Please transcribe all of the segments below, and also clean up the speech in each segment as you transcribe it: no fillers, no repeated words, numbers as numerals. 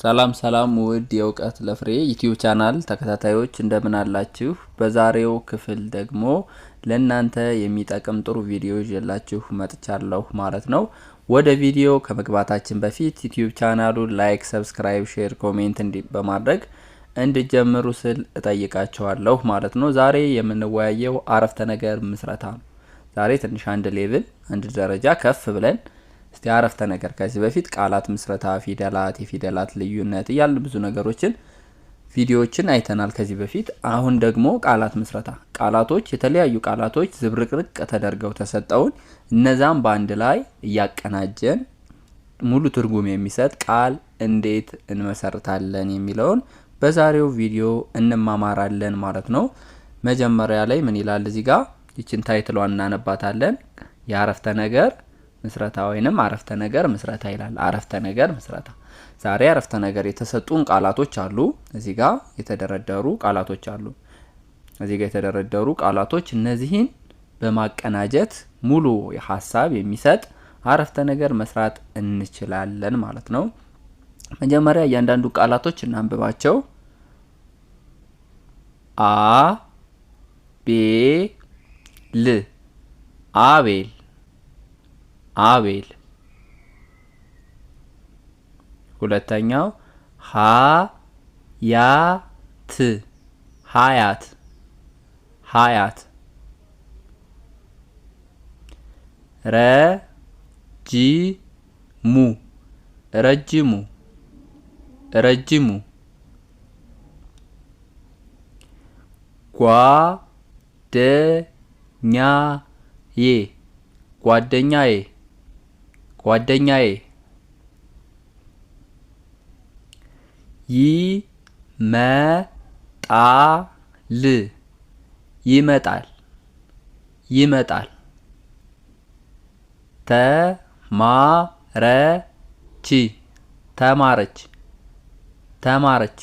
ሰላም ሰላም ውድ የእውቀት ለፍሬ ዩቲዩብ ቻናል ተከታታዮች እንደምን አላችሁ? በዛሬው ክፍል ደግሞ ለእናንተ የሚጠቅም ጥሩ ቪዲዮ ይዤላችሁ መጥቻለሁ ማለት ነው። ወደ ቪዲዮ ከመግባታችን በፊት ዩቲዩብ ቻናሉን like፣ subscribe፣ share፣ comment እንዲ በማድረግ እንድጀምሩ ስል እጠይቃችኋለሁ ማለት ነው። ዛሬ የምንወያየው አረፍተ ነገር ምስረታ ነው። ዛሬ ትንሽ አንድ level አንድ ደረጃ ከፍ ብለን እስቲ አረፍተ ነገር ከዚህ በፊት ቃላት ምስረታ፣ ፊደላት፣ የፊደላት ልዩነት እያልን ብዙ ነገሮችን ቪዲዮዎችን አይተናል ከዚህ በፊት። አሁን ደግሞ ቃላት ምስረታ፣ ቃላቶች የተለያዩ ቃላቶች ዝብርቅርቅ ተደርገው ተሰጠውን እነዛም በአንድ ላይ እያቀናጀን ሙሉ ትርጉም የሚሰጥ ቃል እንዴት እንመሰርታለን የሚለውን በዛሬው ቪዲዮ እንማማራለን ማለት ነው። መጀመሪያ ላይ ምን ይላል እዚህ ጋር? ይችን title ሏን እናነባታለን። የአረፍተ ነገር ምስረታ ወይንም አረፍተ ነገር ምስረታ ይላል። አረፍተ ነገር ምስረታ። ዛሬ አረፍተ ነገር የተሰጡን ቃላቶች አሉ። እዚህ ጋር የተደረደሩ ቃላቶች አሉ። እዚህ ጋር የተደረደሩ ቃላቶች እነዚህን በማቀናጀት ሙሉ ሀሳብ የሚሰጥ አረፍተ ነገር መስራት እንችላለን ማለት ነው። መጀመሪያ እያንዳንዱ ቃላቶች እናንብባቸው። አ ቤ ል አቤል አቤል። ሁለተኛው ሀ ያ ት ሀያት ሀያት። ረ ጂ ሙ ረጅሙ ረጅሙ። ጓ ደ ኛ ዬ ጓደኛዬ ጓደኛዬ። ይመጣል ይመጣል ይመጣል። ተማረች ተማረች ተማረች።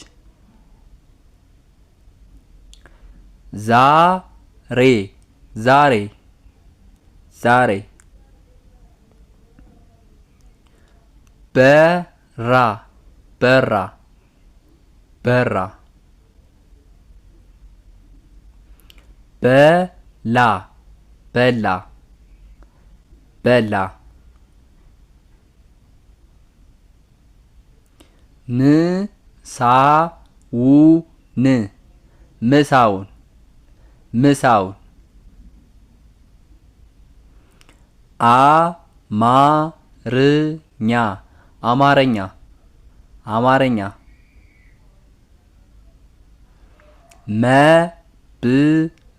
ዛሬ ዛሬ ዛሬ። በራ በራ በራ። በላ በላ በላ። ምሳውን ምሳውን ምሳውን። አማርኛ አማርኛ አማርኛ።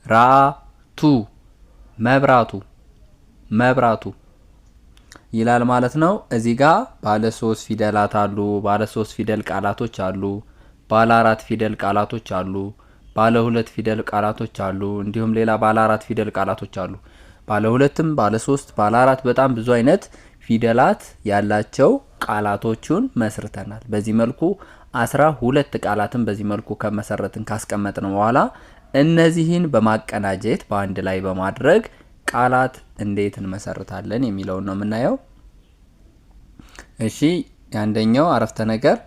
መብራቱ መብራቱ መብራቱ ይላል ማለት ነው። እዚህ ጋር ባለ ሶስት ፊደላት አሉ። ባለ ሶስት ፊደል ቃላቶች አሉ። ባለ አራት ፊደል ቃላቶች አሉ። ባለ ሁለት ፊደል ቃላቶች አሉ። እንዲሁም ሌላ ባለ አራት ፊደል ቃላቶች አሉ። ባለ ሁለትም ባለ ሶስት ባለ አራት በጣም ብዙ አይነት ፊደላት ያላቸው ቃላቶቹን መስርተናል። በዚህ መልኩ 12 ቃላትን በዚህ መልኩ ከመሰረትን ካስቀመጥን በኋላ እነዚህን በማቀናጀት በአንድ ላይ በማድረግ ቃላት እንዴት እንመሰርታለን የሚለውን ነው የምናየው። እሺ፣ የአንደኛው አረፍተ ነገር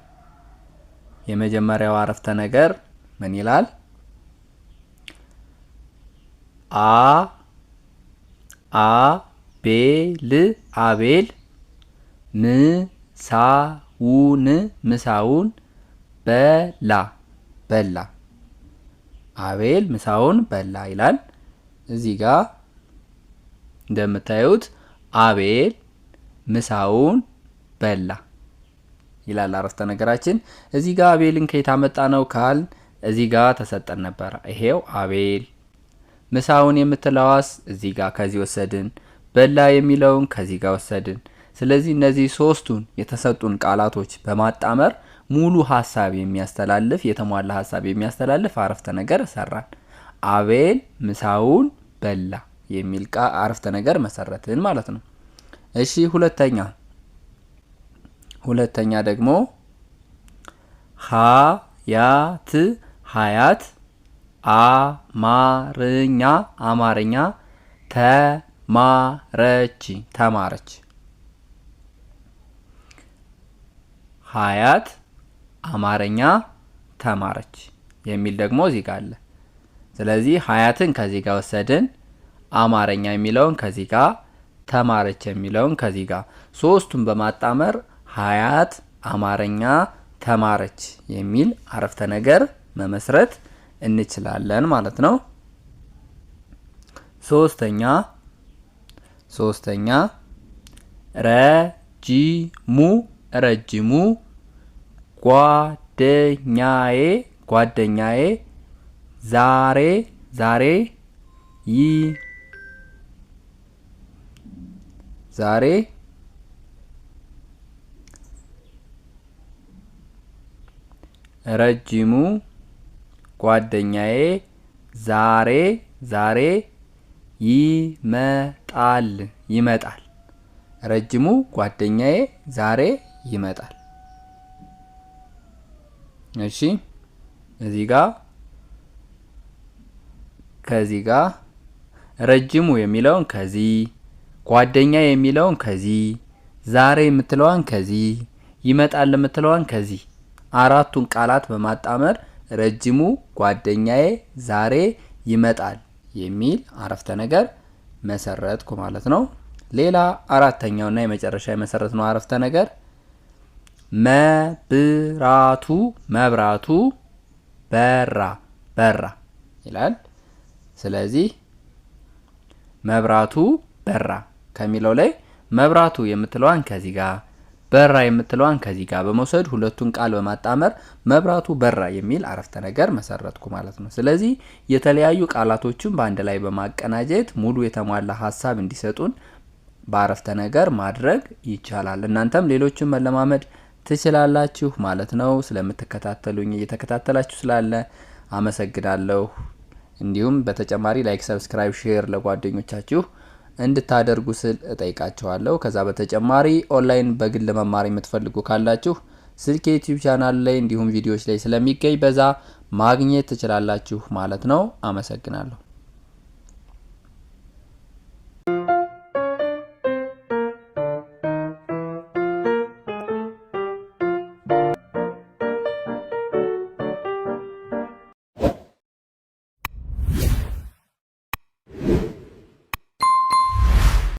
የመጀመሪያው አረፍተ ነገር ምን ይላል? አ አቤል አቤል ምሳውን ምሳውን በላ በላ። አቤል ምሳውን በላ ይላል። እዚህ ጋር እንደምታዩት አቤል ምሳውን በላ ይላል አረፍተ ነገራችን። እዚህ ጋር አቤልን ከየት አመጣ ነው ካል እዚህ ጋር ተሰጠን ነበረ። ይሄው አቤል ምሳውን የምትለዋስ እዚህ ጋር ከዚህ ወሰድን። በላ የሚለውን ከዚህ ጋር ወሰድን። ስለዚህ እነዚህ ሶስቱን የተሰጡን ቃላቶች በማጣመር ሙሉ ሀሳብ የሚያስተላልፍ የተሟላ ሀሳብ የሚያስተላልፍ አረፍተ ነገር ሰራን። አቤል ምሳውን በላ የሚል አረፍተ ነገር መሰረትን ማለት ነው። እሺ፣ ሁለተኛ ደግሞ ሀያት ሀያት አማርኛ አማርኛ ተማረች ተማረች። ሀያት አማርኛ ተማረች የሚል ደግሞ እዚህ ጋር አለ። ስለዚህ ሀያትን ከዚህ ጋር ወሰድን፣ አማርኛ የሚለውን ከዚህ ጋር፣ ተማረች የሚለውን ከዚህ ጋር፣ ሶስቱን በማጣመር ሀያት አማርኛ ተማረች የሚል አረፍተ ነገር መመስረት እንችላለን ማለት ነው። ሶስተኛ ረጂሙ ረጅሙ ጓደኛዬ ጓደኛዬ ዛሬ ዛሬ ይ ዛሬ ረጅሙ ጓደኛዬ ዛሬ ዛሬ ይመጣል ይመጣል። ረጅሙ ጓደኛዬ ዛሬ ይመጣል። እሺ፣ እዚህ ጋር ከዚህ ጋር ረጅሙ የሚለውን ከዚህ፣ ጓደኛ የሚለውን ከዚህ፣ ዛሬ የምትለዋን ከዚህ፣ ይመጣል የምትለዋን ከዚህ፣ አራቱን ቃላት በማጣመር ረጅሙ ጓደኛዬ ዛሬ ይመጣል የሚል አረፍተ ነገር መሰረትኩ ማለት ነው። ሌላ አራተኛውና የመጨረሻ የመሰረትነው አረፍተ ነገር መብራቱ መብራቱ በራ በራ ይላል። ስለዚህ መብራቱ በራ ከሚለው ላይ መብራቱ የምትለዋን ከዚህ ጋር፣ በራ የምትለዋን ከዚህ ጋር በመውሰድ ሁለቱን ቃል በማጣመር መብራቱ በራ የሚል አረፍተ ነገር መሰረትኩ ማለት ነው። ስለዚህ የተለያዩ ቃላቶችን በአንድ ላይ በማቀናጀት ሙሉ የተሟላ ሀሳብ እንዲሰጡን በአረፍተ ነገር ማድረግ ይቻላል። እናንተም ሌሎችን መለማመድ ትችላላችሁ ማለት ነው። ስለምትከታተሉኝ፣ እየተከታተላችሁ ስላለ አመሰግናለሁ። እንዲሁም በተጨማሪ like፣ subscribe፣ share ለጓደኞቻችሁ እንድታደርጉ ስል እጠይቃችኋለሁ። ከዛ በተጨማሪ ኦንላይን በግል መማር የምትፈልጉ ካላችሁ ስልክ የዩቲዩብ ቻናል ላይ እንዲሁም ቪዲዮዎች ላይ ስለሚገኝ በዛ ማግኘት ትችላላችሁ ማለት ነው። አመሰግናለሁ።